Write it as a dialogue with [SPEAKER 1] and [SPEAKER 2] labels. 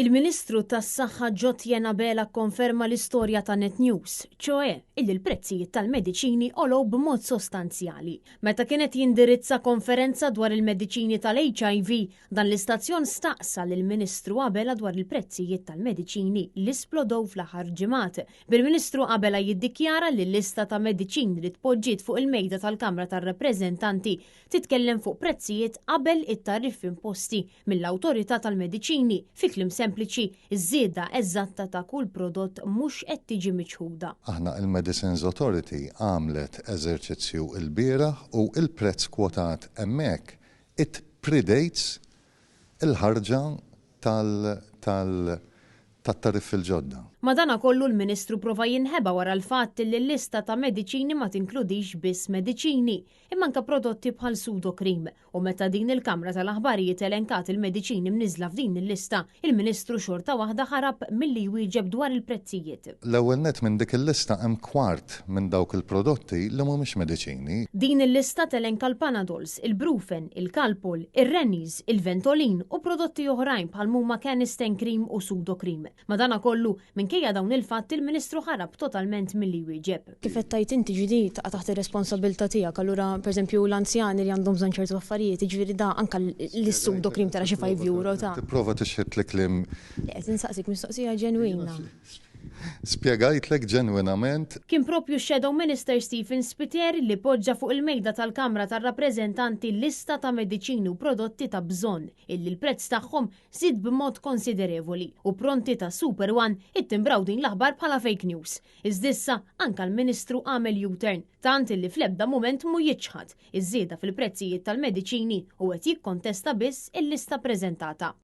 [SPEAKER 1] Il-Ministru tas-Saħħa Jotjen Abela kkonferma l-istorja ta' Net News, ċoe illi l-prezzijiet tal-mediċini għolow b'mod sostanzjali. Meta kien qed jindirizza konferenza dwar il-mediċini tal-HIV, dan l-istazzjon staqsa lill-Ministru Abela dwar il-prezzijiet tal-mediċini li splodow fl-aħħar ġimgħat, bil-Ministru Abela jiddikjara li l-lista ta' mediċini li tpoġġiet fuq il-mejda tal-Kamra tar-Rappreżentanti titkellem fuq prezzijiet qabel it-tariffi imposti mill-Awtorità tal-Mediċini, fi kliem sempliċi, iż-żieda eżatta ta' kull prodott mhux qed tiġi miċħuda.
[SPEAKER 2] Aħna il-Medicines Authority għamlet eżerċizzju lbieraħ u il-prezz kwotat hemmhekk it predates il-ħarġa tal tal tat-tariffi l-ġodda.
[SPEAKER 1] Madanakollu l-Ministru prova jinħeba wara l-fatt li l-lista ta' mediċini ma tinkludix biss mediċini, imma anke prodotti bħal Sudocrem u meta din il-kamra tal-aħbarijiet elenkat il-mediċini mniżżla f'din il-lista, il-Ministru xorta waħda ħarab milli jwieġeb dwar il-prezzijiet.
[SPEAKER 2] L-ewwel nett minn dik il-lista hemm kwart minn dawk il-prodotti li mhumiex mediċini.
[SPEAKER 1] Din il-lista telenka l-Panadols, il-Brufen, il-Calpol, ir-Rennies, il-Ventolin u prodotti oħrajn bħal m'huma Canesten Cream u Sudocrem. Madanakollu, minkejja dawn il-fatti l-Ministru ħarab totalment milli jwieġeb.
[SPEAKER 3] Kif qed tgħid inti ġi di taqa' taħt ir-responsabbiltà tiegħek, allura pereżempju l-anzjani li għandhom bżonn ċertu affarijiet, jiġifieri da anke l-Sudocrem tara xi €5 ta'.
[SPEAKER 2] Tipprova tixħitli kliem.
[SPEAKER 3] Le qed insaqsik mistoqsija ġenwina.
[SPEAKER 2] Spjegajtlek ġenwinament.
[SPEAKER 1] Kien propju x-Shadow Minister Stephen Spiteri li poġġa fuq il-mejda tal-Kamra tar-Rappreżentanti lista ta' mediċini u prodotti ta' bżonn illi l-prezz tagħhom żied b'mod konsiderevoli u pronti ta' Super One ittimbraw din l-aħbar bħala fake news. Iżda issa anke l-Ministru għamel U-turn tant illi fl-ebda mument mhu jiċħad iż-żieda fil-prezzijiet tal-mediċini u qed jikkontesta biss il-lista preżentata.